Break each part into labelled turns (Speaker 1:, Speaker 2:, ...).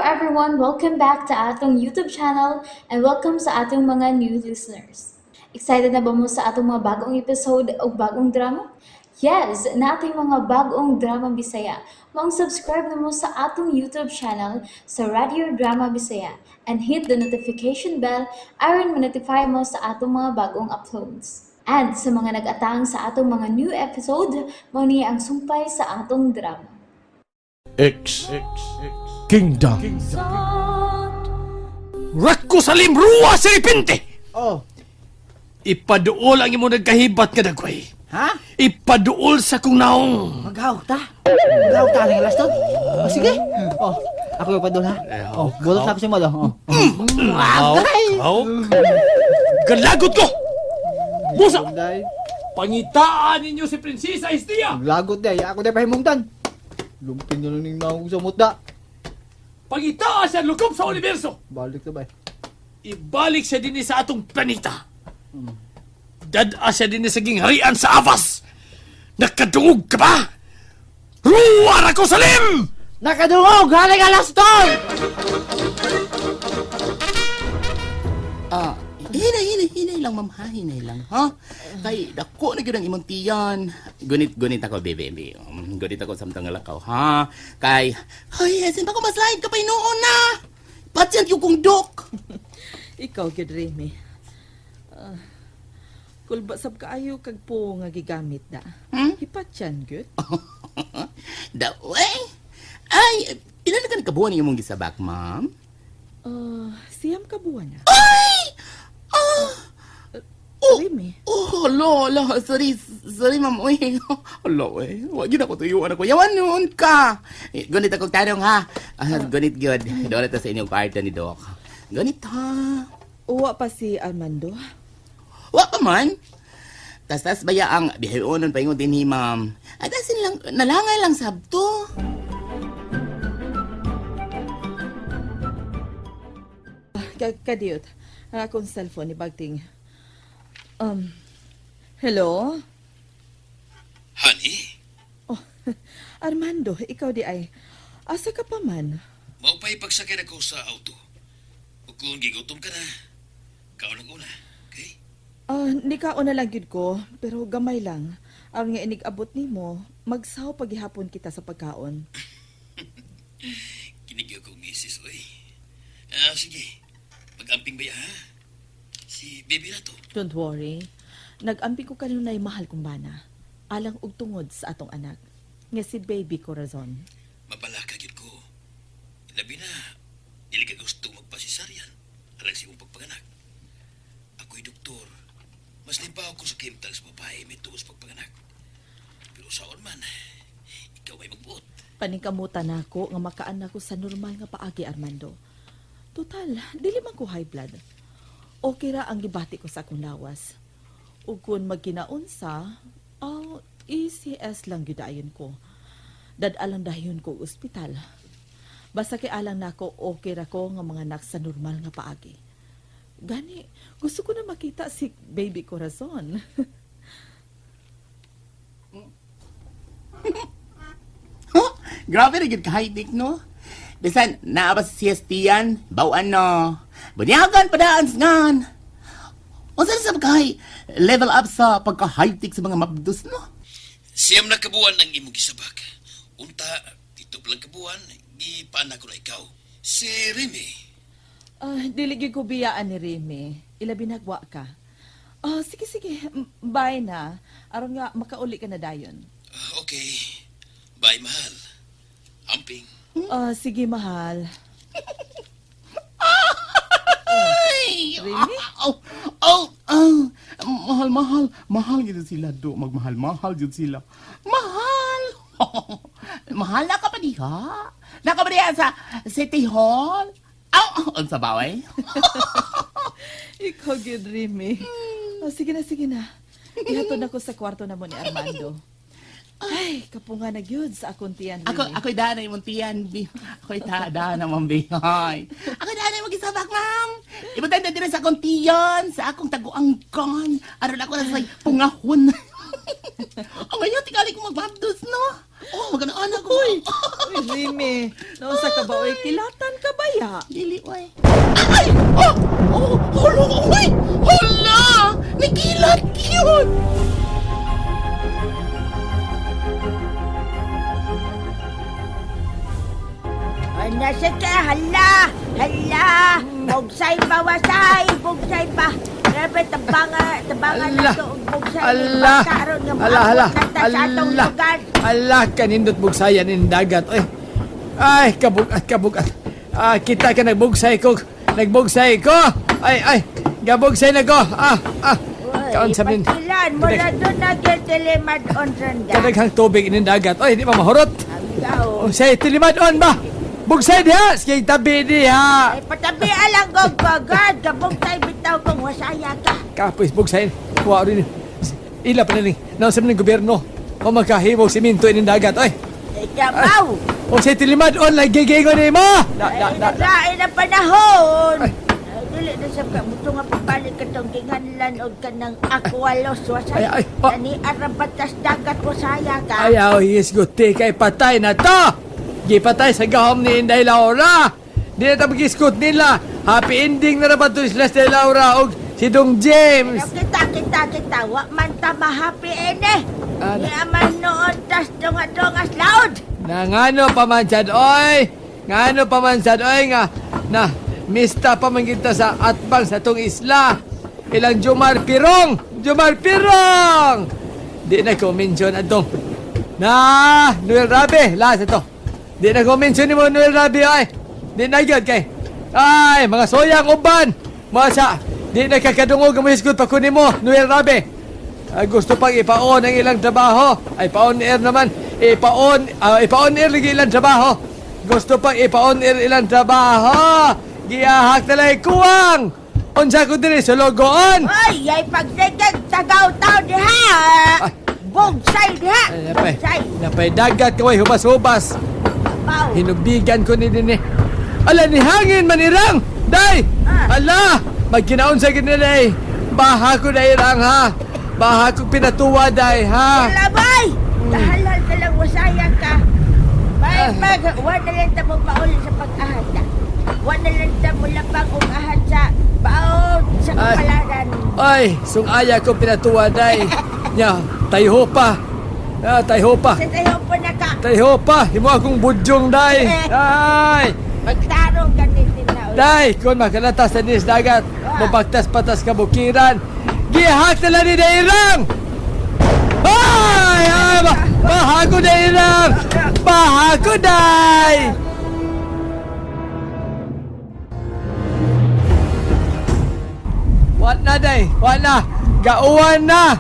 Speaker 1: everyone! Welcome back to atong YouTube channel and welcome sa atong mga new listeners. Excited na ba mo sa atong mga bagong episode o bagong drama? Yes, nating mga bagong drama Bisaya. Maong subscribe na mo sa atong YouTube channel sa Radio Drama Bisaya and hit the notification bell aron ma-notify mo sa atong mga bagong uploads. And sa mga nag-atang sa atong mga new episode, mao ni ang sumpay sa atong drama.
Speaker 2: X Kingdom.
Speaker 3: Rakko sa limruwa sa ripente!
Speaker 4: Oh,
Speaker 3: Ipaduol ang imong nagkahibat nga dagway.
Speaker 4: ha?
Speaker 3: Ipaduol sa kong naong.
Speaker 4: Maghawak ta. Maghawak ta ning last. Oh, sige. Oh, ako yung padul ha. Oh, gulot na ako si Molo. Oh.
Speaker 3: Aw, aw. Galagot ko! Busa!
Speaker 4: Day.
Speaker 3: Pangitaan ninyo si Prinsesa Estia!
Speaker 4: Lagot day. Ako day pahimungtan. Lumpin na lang ning naong sa mutda.
Speaker 3: Pangitaan siya lukop sa universo!
Speaker 4: Balik ta bay.
Speaker 3: Ibalik siya dinhi sa atong planeta. Dad-a siya dinhi sa gingharian sa Avas! Nakadungog ka ba? Ruwa ra ko salim!
Speaker 4: Nakadungog haling alaston.
Speaker 5: Ah, hinay, hinay, hinay lang, ma'am, ha? Hinay lang, ha? Kay, dako na gyud ang imong tiyan. Gunit, gunit ako, bebe, bebe. Gunit ako samtang lakaw, ha? Kay, ay, asin pa ko maslide ka pa noon na. Patient yung kong dok.
Speaker 6: Ikaw gyud Remy. Ah, kulba sab kaayo kag po nga gigamit da.
Speaker 5: Hmm?
Speaker 6: Hipatyan gyud.
Speaker 5: Da, eh. Ay, ilan na ka nagkabuhan ng imong gisabak, ma'am?
Speaker 6: Ah, siyam ka buwan na.
Speaker 5: Ay! Ah! Oh!
Speaker 6: Remy.
Speaker 5: Oh, hala, hala. Sorry, sorry, ma'am. Uy, hala, eh. Wag yun ako tuyuan ako. Yawan noon ka. Eh, gunit akong tanong, ha? Ah, gunit gyud. Doon na sa inyong kwarto ni Doc. Gunit, ha?
Speaker 6: Uwa pa si Armando.
Speaker 5: Wa pa man. Tas-tas baya ang bihayonon pa ingon din ni ma'am. At asin lang, nalangay lang sabto.
Speaker 6: Kadiyot. Ang akong cellphone ni Bagting. Hello?
Speaker 3: Honey,
Speaker 6: Oh, Armando, ikaw di ay. Asa ka pa man?
Speaker 3: mao pa'y pagsakay ako sa auto. Ug kung gigutom ka na, kaon ang una, okay?
Speaker 6: Ah, nikaon na lang gyud ko, pero gamay lang. Aron nga inig-abot nimo, magsaw paghihapon kita sa pagkaon.
Speaker 3: Kinigyo kong misis, oy. Ah, sige. Pag-amping ba ya, ha? Si baby na to.
Speaker 6: Don't worry. Nag-ampi ko kanunay mahal kong bana. Alang og tungod sa atong anak. Nga si Baby Corazon.
Speaker 3: Mabalaka gyud ko. Labi na, dili ka gusto magpasisaryan. Alang sa imong pagpanganak. Ako'y doktor. Mas limpa ako sa kimtang sa babae may tuos pagpanganak. Pero saon man, ikaw ay magbuot.
Speaker 6: Paningkamutan nako nga makaan nako sa normal nga paagi, Armando. Total, dili man ko high blood. Okay ra ang gibati ko sa akong lawas. Ug kun magkinaunsa, aw ECS lang gyud ayon ko. Dad-alang dayon ko og ospital. Basta kay alang nako okay ra ko nga mga anak sa normal nga paagi. Gani, gusto ko na makita si Baby Corazon.
Speaker 5: Huh? Grabe na gyud ka high-tech, no? Bisan, naa ba sa CST yan? Bawan, no? Bunyagan, padaan, ngan. Unsa na sa pagka level up sa pagka high-tech sa mga mabdos, no?
Speaker 3: Siyam na kabuan ang imong gisabak. Unta, ito palang kabuan, gipaanak ko na ikaw. Si Remy.
Speaker 6: Ah, dili gyud ko biyaan ni Remy. Ilabi nagwa ka. Ah, sige sige, bye na. Aron nga makauli ka na dayon.
Speaker 3: Ah, okay. Bye, mahal. Amping.
Speaker 6: Ah, sige mahal.
Speaker 5: Ay!
Speaker 6: Remy?
Speaker 5: Oh, oh, oh. Mahal, mahal. Mahal yun sila, do. Magmahal, mahal yun sila. Mahal! Mahal na ka pa diha? Na ka pa diha sa City Hall? Aw, oh, sa baway?
Speaker 6: Ikaw gyud Remy. Ah, sige na, sige na. Ihatod na ko sa kwarto na mo ni Armando. Ay, kapunga na gyud sa akong tiyan, Remy.
Speaker 5: Ako, ako'y daan na imong tiyan, bi. Ako'y daan na, ma'am, bi. Hoy. Ako'y daan na imong gisabak, ma'am. Ibutan na din sa akong tiyan, sa akong taguangkon. Aron ako na sa pungahon. Ang ngayon, tingali ko magbabdos, no? Oh, magana-ana ko.
Speaker 6: Uy, Remy, nausa ka ba? Uy, kilatan ka ba? baya?
Speaker 5: Dili, oy. Ay! Oh! Oh! Hala! Oy! Hala! Nagilat yun!
Speaker 7: Ano sige, hala! Hala! Bugsay pa, wasay! Bugsay pa! Grabe, tabanga, tabanga na
Speaker 8: Ala!
Speaker 7: to. Bugsay ni
Speaker 8: Ala!
Speaker 7: bata ron nga
Speaker 8: Ala, ala!
Speaker 7: maabot na ta sa atong
Speaker 8: Ala!
Speaker 7: lugar.
Speaker 8: Ala, kanindot bugsayan in dagat. Ay, ay, kabugat, kabugat. Ah, kita ka nagbugsay ko. Nagbugsay ko. Ay, ay, gabugsay na ko. Ah, ah. Kaon sa min.
Speaker 7: Pasilan, mula doon na giltilimad on randa.
Speaker 8: Kadaghang tubig in dagat. Ay, di ba mahurot?
Speaker 7: Ang
Speaker 8: O, say, tilimad on ba? Bugsay diha! Sige, tabi diha!
Speaker 7: Ay, patabi alang gog gogod. Kabugsay bitaw kung wasaya ka.
Speaker 8: Kapoy, bugsayin. Wa rin. Ila pa na ning. Nausap ng gobyerno. O magkahimog siminto in dagat. Ay,
Speaker 7: Ikaw!
Speaker 8: o say, tilimad on, lagi gigingon ni mo! Da, da,
Speaker 7: Ay,
Speaker 8: da, da.
Speaker 7: naglain ang panahon.
Speaker 8: Ay.
Speaker 7: Ay, dili na sa kabuto nga papalit katong ginganlan og kanang akwalos wasay.
Speaker 8: Ay, ay, oh.
Speaker 7: Kani arang batas dagat wasaya ka.
Speaker 8: Ayaw, hisguti kay patay na to! Gipatay sa gahom ni Inday Laura! Di na ta mag-iskut nila! Happy ending na rapat to sila si Laura og si Dong James!
Speaker 7: Pero kita, kita, kita, wa man ta mahappy ene.
Speaker 8: Ah,
Speaker 7: Ni aman noon tas dunga-dungas laod.
Speaker 8: Na ngano pa man sad oy! Ngano pa man sad oy nga na mista pa man kita sa atbang sa tong isla. Ilang Jumar Pirong! Jumar Pirong! Di na ko mention atong na Noel Rabe last ito. Di na ko mention nimo Noel Rabe ay. Di na gyud kay. Ay, mga soyang uban. Mga sa di na kakadungog ang mahisgot pa ko nimo Noel Rabe. Ah, gusto pang ipaon ang ilang trabaho. Ay, paon air naman. Ipaon, ipaon air lagi ilang trabaho. Gusto pang ipaon air ilang trabaho. Giyahak na lang kuwang. Unsa ko diri sa logoon.
Speaker 7: Ay, ay pagsigig tagaw taw diha.
Speaker 8: Ay.
Speaker 7: Bugsay diha.
Speaker 8: Ay, napay,
Speaker 7: Bugsay.
Speaker 8: napay dagat kaway hubas-hubas.
Speaker 7: Abaw.
Speaker 8: Hinubigan ko ni dinhi. Ala ni hangin manirang. Day!
Speaker 7: Ah.
Speaker 8: Ala! Magkinaon sa ginilay. Baha ko na irang ha. Baha ko pinatuwa day ha.
Speaker 7: Kalabay! Kahalal ka lang wasaya ka. May
Speaker 8: Ah.
Speaker 7: mag, wa na lang ta mo pauli sa pag-ahad na. Wa na lang ta mo labang og ahad sa baon sa
Speaker 8: Ay.
Speaker 7: kapalaran.
Speaker 8: Ay, sungaya ko pinatuwa day. Nya, tayho pa. Ah, tayho pa.
Speaker 7: Sa tayo po na ka.
Speaker 8: Tayho pa. Himo akong budyong day. Ay!
Speaker 7: Magtarong ka din na.
Speaker 8: Day, kung makalatas sa nis dagat, mabagtas patas kabukiran. Gihak na lang ni Dairang! Ay! Ay! Baha ko Dairang! Baha ko day! Wat na day, wat na. Gauwan na.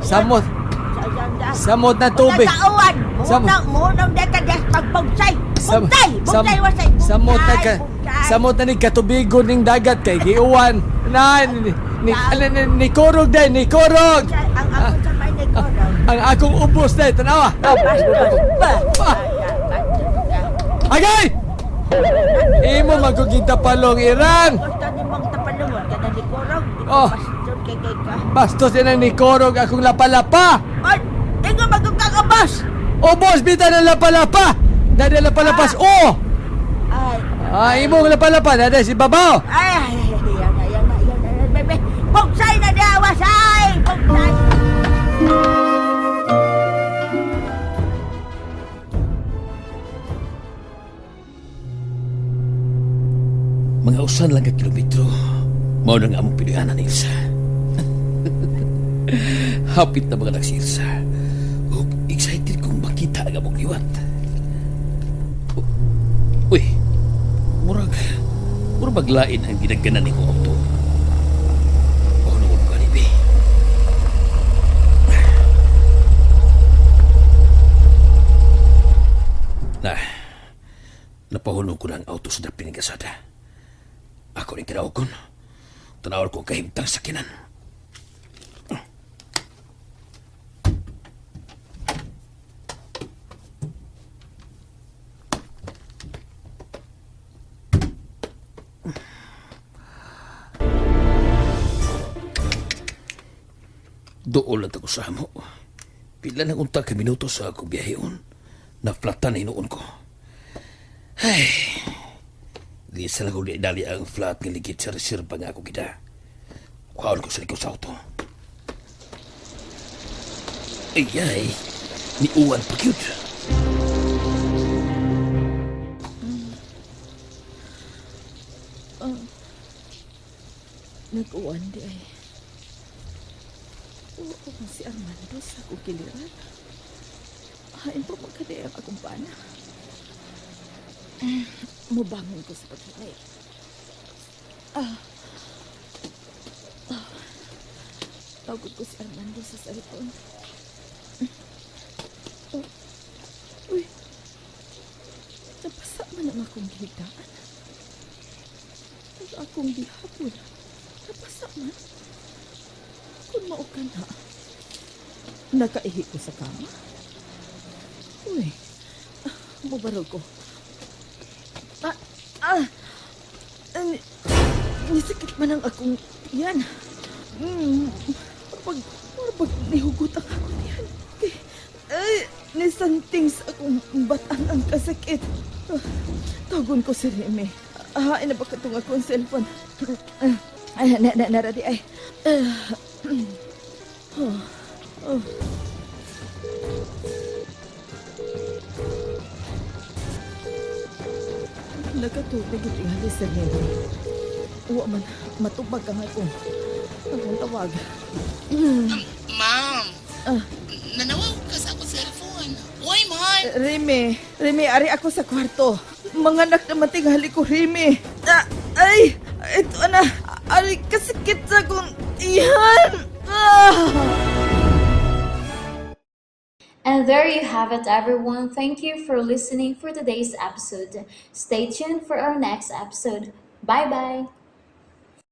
Speaker 8: Samot,
Speaker 7: Sayang da.
Speaker 8: samot na tubig.
Speaker 7: Pagkakauan,
Speaker 8: Sam-
Speaker 7: munang, munang dekadas pagbugsay.
Speaker 8: Sam-
Speaker 7: Bugsay,
Speaker 8: sam-
Speaker 7: bugsay, wasay.
Speaker 8: Samot na ka,
Speaker 7: bugsay.
Speaker 8: samot na ni katubigon ning dagat kay giuwan. Na ni ni, ni, ni korog day, ni korog.
Speaker 7: Bugsay, Ang ako sa may negorong.
Speaker 8: Ang akong ubos day, tanawa.
Speaker 7: Bastos ba?
Speaker 8: Ah.
Speaker 7: Bastos ka.
Speaker 8: Agay! Imo magugita palong irang.
Speaker 7: Gusto ni mong tapalungon ka na ni Korog.
Speaker 8: Oh.
Speaker 7: Bastos kay kay ka.
Speaker 8: Bastos din ang ni korog akong lapalapa.
Speaker 7: Ay, ingo magugkang ubos.
Speaker 8: Ubos bita ng lapalapa. Dada lapalapas. Oh!
Speaker 7: Ay,
Speaker 8: Ah, imong lapalapa dada si babaw.
Speaker 7: ay, ay, ay, ay, ay, ay, ay, ay, ay, bebe. Bugsay na diha, wasay! Bugsay!
Speaker 3: Mga usan lang ka kilometro, mao na nga among pilianan ni Ilsa. Hapit na mga si Ilsa. Ug excited kong makita ang among liwat. Uy, murag, murag maglain ang ginagganan ni kong auto. Oh, noon ko alibi. Na, napahulong ko na ang auto sa dapin ng kasada. Ako rin tinawag Tanawar ko ang kahimtang sakinan. Dool lang ako sa amo. Pila nang unta ka minuto sa akong biyaheon. Naflatan na hinuon ko. Ay. Lisa lang kong dali ang flat nga ligid sa reserva nga ako kita. Kuhaon ko sa likod sa auto. Ay, ay. Niuwan pa cute.
Speaker 6: Nag-uwan di ay. Oo ko si Armando sa akong kiliran. Hain po magkadi ang akong pana. Mubangon ko sa paghinay. Ah. Ah. Tawag ko si Armando sa cellphone. Oh. Uy. Napasa man ang akong gihigdaan. Ang akong gihapon. Napasa man. Kung mao ka na, nakaihi ko sa kama. Uy, ah, mubarog ko. Ah, ah, ah, nisakit man ang akong tiyan. Pag nihugot ang akong tiyan. Kay, ay, nisanting sa akong batan ang kasakit. Ah, tawagon ko si Remy. Ah, na ba katong akong cellphone? Ah, ay, na, na, naradi ay. Ah, oh, oh. Nakatubig itingali sa Remy. Uwa man, matubag ang akong akong tawag.
Speaker 5: Ma'am,
Speaker 6: Ah.
Speaker 5: nanawag ka sa akong cellphone. Why man?
Speaker 6: Remy, Remy, ari ako sa kwarto. Mga anak na matinghali ko, Remy. Ah, ay, ito na. Ari, kasakit sa akong iyan. Ah!
Speaker 1: And there you have it, everyone. Thank you for listening for today's episode. Stay tuned for our next episode. Bye bye.